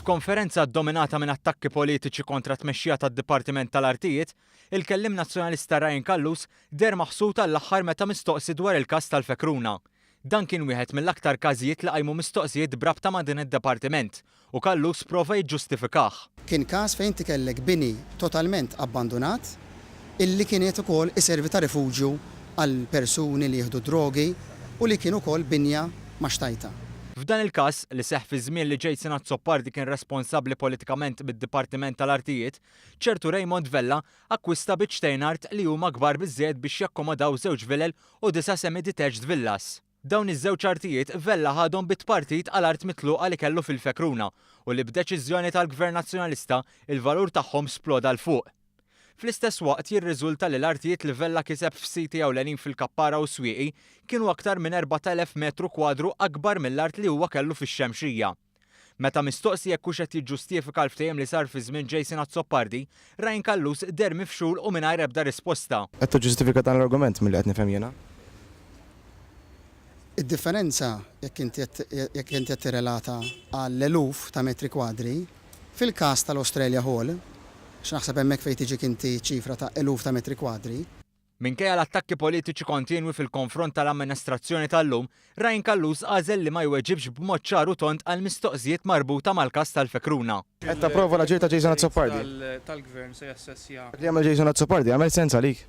F'konferenza ddominata minn attakki politiċi kontra t-tmexxija tad-Dipartiment tal-Artijiet, il-kelliem Nazzjonalista Ryan Callus deher maħsud għall-aħħar meta mistoqsi dwar il-każ tal-Fekruna. Dan kien wieħed mill-aktar każijiet li qajmu mistoqsijiet b'rabta ma' din id-dipartiment u Callus prova jiġġustifikah. Kien każ fejn inti kellek bini totalment abbandunat illi kien qiegħed ukoll iservi ta' rifuġju għal persuni li jieħdu d-drogi u li kien ukoll binja ma' xtajta. F'dan il-każ, li seħħ fi żmien li Jason Azzopardi kien responsabbli politikament mid-Dipartiment tal-Artijiet, ċertu Raymond Vella akkwista biċċtejn art li huma kbar biżżejjed biex jakkomodaw żewġ vilel u disa' semi-detached villas. Dawn iż-żewġ artijiet Vella ħadhom bi tpartit għal art mitluqa li kellu fil-Fekruna u li b'deċiżjoni tal-Gvern Nazzjonalista il-valur tagħhom sploda 'l fuq. Fl-istess waqt jirriżulta li l-artijiet li Vella kiseb f'siti ewlenin fil-Kappara u s-Swieqi kienu aktar minn 4,000 metru kwadru akbar mill-art li huwa kellu fix-Xemxija. Meta mistoqsi jekk hux qed jiġġustifika l-ftehim li sar fi żmien Jason Azzopardi, Ryan Callus deher mifxul u mingħajr ebda risposta. Qed tiġġustifika dan l-argument milli qed nifhem jiena? Id-differenza, jekk inti qed jekk inti qed tirrelata għall-eluf ta' metri kwadri, fil-każ tal-Australia Hall, għax naħseb hemmhekk fejn tiġik inti ċifra ta' eluf ta' metri kwadri, Minkejja l-attakki politiċi kontinwi fil-konfront tal-amministrazzjoni tal-lum, Ryan Callus għażel li ma jweġibx b'mod ċar u tond għall-mistoqsijiet marbuta mal-każ tal-Fekruna. Qed tapprova l-aġir ta' Jason Azzopardi? Dak li għamel Jason Azzopardi għamel sens għalik?